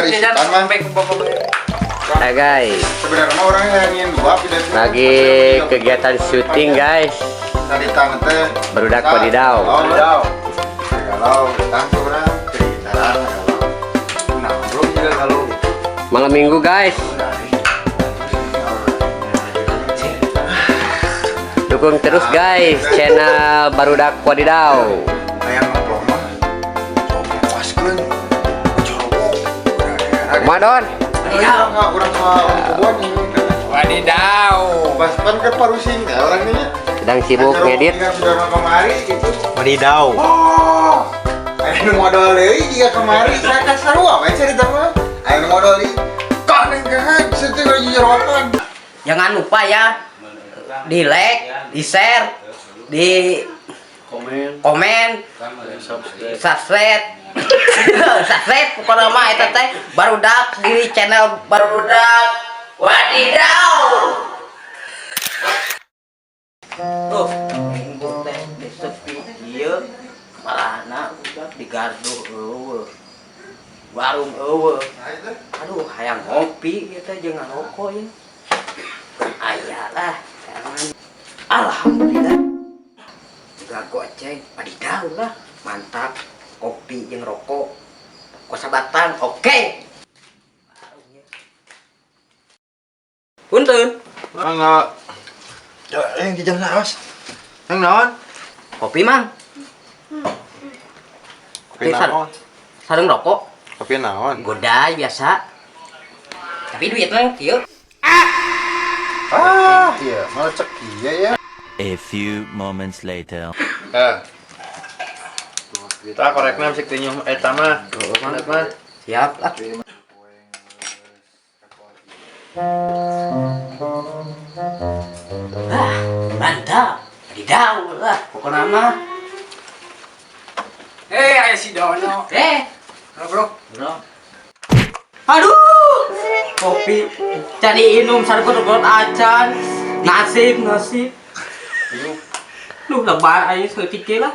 Jajan mah. Sampai ke bapak. Nah guys, Sebenarnya mah orangnya yang ingin dua pindah. Lagi kegiatan syuting, guys. Tadi tangan teh. Barudak wadidaw. Oh, wadidaw. Kalau tang urang gitaran kalau. Nah, bro juga kalau Malam Minggu, guys. Dukung terus, guys, channel Barudak Wadidaw. Hayang ngobrol mah. Paskeun. Jorobok. Kumaha, Don? Wadidaw. Urang mah orang kebun ini. Wadidaw. Pas pan ke parusing ya orang ini. Sedang sibuk ngedit. Sudah kemari gitu. Wadidaw. Oh, aya nu modal deui jiga kemari saya ka sarua we cerita mah. Aya nu modal deui. Kan engkehan situ lagi jerokan. Jangan lupa ya di like, di share, di Komen. Komen, subscribe. Subscribe pokoknya mah eta teh Barudak di channel Barudak Wadidaw. Tuh, Minggu teh di sepi ieu malahna udah di gardu euweuh. Warung euweuh. Aduh, hayang ngopi gitu jeung ngarokok ya. Aya lah, jangan. Alhamdulillah. Juga goceng, wadidaw lah. Mantap, kopi jeung rokok. Kosa batang, oke. Warung ya. Punten. Mangga. Ya, yang jajan awas. Yang naon? Kopi, Mang. Kopi naon? Sareng rokok. Kopi naon? Goday biasa. Tapi duitnya kieu. Ah, iya, malah cek iya ya. A few moments later. Eh, Kita korekna bisa tinyu eta mah. Eta mah. Siap lah. Ah, mantap. Wadidaw lah, pokoknya mah. Eh, aya si Dono. Eh, Halo, Bro. Bro. Aduh, kopi cari minum sargot acan. Nasib, nasib. Lu lebar aja saeutik lah.